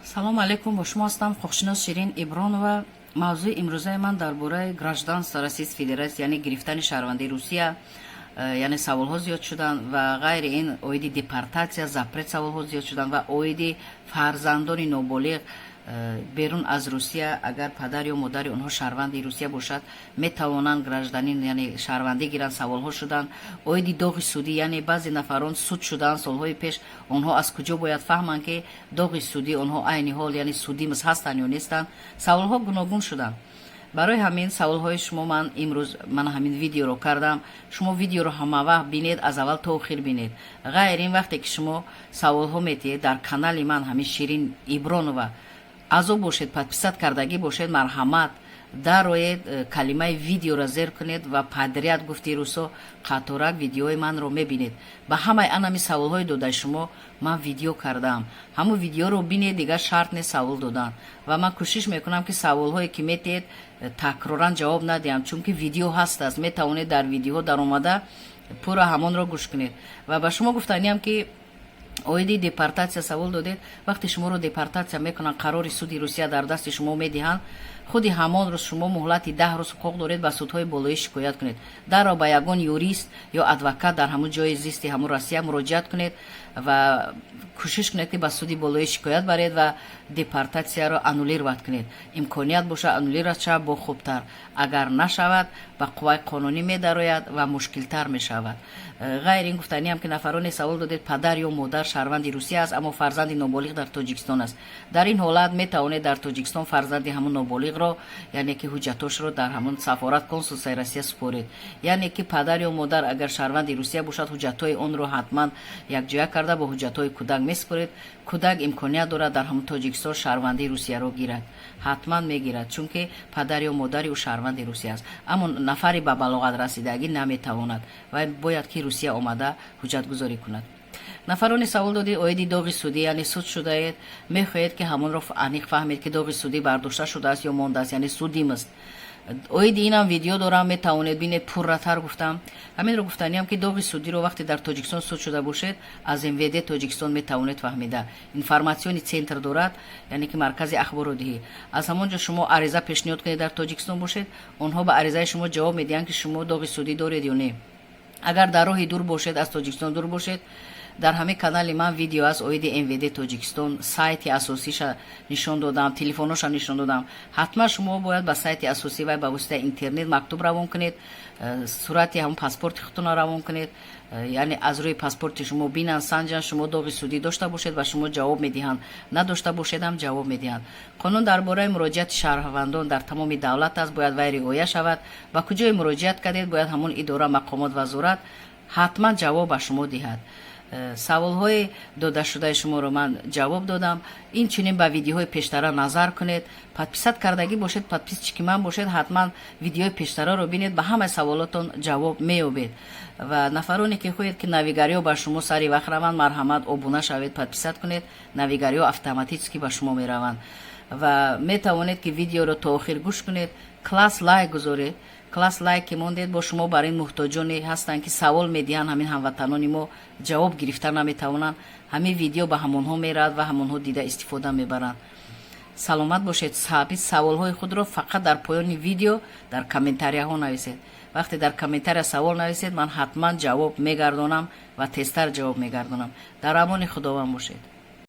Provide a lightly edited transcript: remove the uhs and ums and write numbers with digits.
Салому алейкум, бо шумо ҳастам ҳуқуқшинос Ширин Ибронова. Мавзӯи имрӯзаи ман дар бораи гражданство Российской Федерация, яъне гирифтани шаҳрвандии Русия, яъне саволҳо зиёд шуданд ва ғайри ин оиди депортация, запрет саволҳо зиёд шуданд ва оиди фарзандони ноболиғ берун аз Русия, агар падар ё модари онҳо шаҳрванди Русия бошад, метавонанд гражданин, яъне шаҳрвандӣ гиранд, саволҳо шуданд. Оиди доғи судӣ, яъне баъзе нафарон суд шуданд солҳои пеш, онҳо аз куҷо бояд фаҳманд, ки доғи судӣ онҳо айни ҳол, яъне судимость ҳастанд ё нестанд? Саволҳо гуногун шуданд. Барои ҳамин саволҳои шумо ман имрӯз ман ҳамин видеоро кардам. Шумо видеоро ҳамавақт бинед, аз аввал то охир бинед. Ғайр ин, вақте ки шумо саволҳо метиҳед, дар канали ман, ҳамин Ширин Ибронова, аъзо бошед, подписать кардагӣ бошед, марҳамат, дароед, калимаи видеоро зер кунед ва подряд, гуфти русо, қаторак видеои манро мебинед. Ба ҳамаи анами саволҳои додаи шумо ман видео кардаам. Ҳамун видеоро бинед, дигар шарт нест савол додан. Ва ман кӯшиш мекунам, ки саволҳое ки метиҳед, такроран ҷавоб надиҳам, чунки видео ҳаст аст, метавонед дар видеоҳо даромада пурра ҳамонро гӯш кунед. Ва ба шумо гуфтаниям, ки оиди депортация савол додед. Вақте шуморо депортация мекунанд, қарори суди Русия дар дасти шумо медиҳанд, худи ҳамон рӯз шумо муҳлати 10 рӯз ҳуқуқ доред, ба судҳои болоӣ шикоят кунед. Дарро ба ягон юрист ё адвокат дар ҳамун ҷои зисти ҳамун Россия муроҷиат кунед ва кӯшиш кунед, ки ба суди болоӣ шикоят баред ва депортацияро аннулировать кунед. Имконият бошад, аннулировать шавад, бо хубтар. Агар нашавад, ба қувваи қонунӣ медарояд ва мушкилтар мешавад. Ғайр ин, гуфтаниам, ки нафароне савол додед, падар ё модар шаҳрванди Русия аст, аммо фарзанди ноболиғ дар Тоҷикистон аст. Дар ин ҳолат метавонед дар Тоҷикистон фарзанди ҳамун ноболиғро, яъне ки ҳуҷҷатошро дар ҳамун сафорат, консулсияи Россия супоред. Яъне ки падар ё модар агар шаҳрванди Русия бошад, ҳуҷҷатҳои онро ҳатман якҷоя карда бо ҳуҷҷатҳои кӯдак месупоред. Кӯдак имконият дорад дар ҳамун Тоҷикистон шаҳрвандии Русияро гирад, ҳатман мегирад, чунки падар ё модари ӯ шаҳрванди Русия аст. Аммо нафари ба балоғат расидагӣ наметавонад ва бояд ки Русия омада ҳуҷҷатгузорӣ кунад. Нафароне савол додед оиди доғи судӣ, яъне суд шудаед, мехоҳед, ки ҳамонро аниқ фаҳмед, ки доғи судӣ бардошта шудааст ё мондааст, яъне судимость. Оиди инам видео дорам, метавонед бинед, пурратар гуфтам. Ҳаминро гуфтаниям, ки доғи судиро вақте дар Тоҷикистон суд шуда бошед, аз МВД Тоҷикистон метавонед фаҳмида. Информационный центр дорад, яъне ки маркази ахбородиҳӣ. Аз ҳамон ҷо шумо ариза пешниҳод кунед, дар Тоҷикистон бошед, онҳо ба аризаи шумо ҷавоб медиҳанд, ки шумо доғи судӣ доред ё не. Агар дар роҳи дур бошед, аз Тоҷикистон дур бошед, дар ҳамин канали ман видео аст оиди МВД Тоҷикистон, сайти асосиша нишон додам, телефоноша нишон додам. Ҳатман шумо бояд ба сайти асосӣ вай ба воситаи интернет мактуб равон кунед, сурати ҳамон паспорти худтонро равон кунед, яъне аз рӯи паспорти шумо бинанд, санҷанд, шумо доғи судӣ дошта бошед, ба шумо ҷавоб медиҳанд, надошта бошед ҳам ҷавоб медиҳанд. Қонун дар бораи муроҷиати шаҳрвандон дар тамоми давлат аст, бояд вай риоя шавад. Ба куҷое муроҷиат кардед, бояд ҳамон идора, мақомот, вазорат ҳатман ҷавоб ба шумо диҳад. Саволҳои додашудаи шуморо ман ҷавоб додам. Инчунин ба видеоҳои пештара назар кунед. Подписать кардагӣ бошед, подписчики ман бошед, ҳатман видеои пештараро бинед, ба ҳамаи саволотон ҷавоб меёбед. Ва нафароне ки хоҳед, ки навигариҳо ба шумо сари вақт раванд, марҳамат, обуна шавед, подписать кунед, навигариҳо автоматически ба шумо мераванд. Ва метавонед, ки видеоро то охир гӯш кунед, класс лайк гузоред. Класс лайк ки мондед, бо шумо бар ин муҳтоҷоне ҳастанд, ки савол медиҳанд, ҳамин ҳамватанони мо ҷавоб гирифта наметавонанд, ҳамин видео ба ҳамонҳо меравад ва ҳамонҳо дида истифода мебаранд. Саломат бошед. Саби саволҳои худро фақат дар поёни видео дар комментарияҳо нависед. Вақте дар комментария савол нависед, ман ҳатман ҷавоб мегардонам ва тезтар ҷавоб мегардонам. Дар амони Худованд бошед.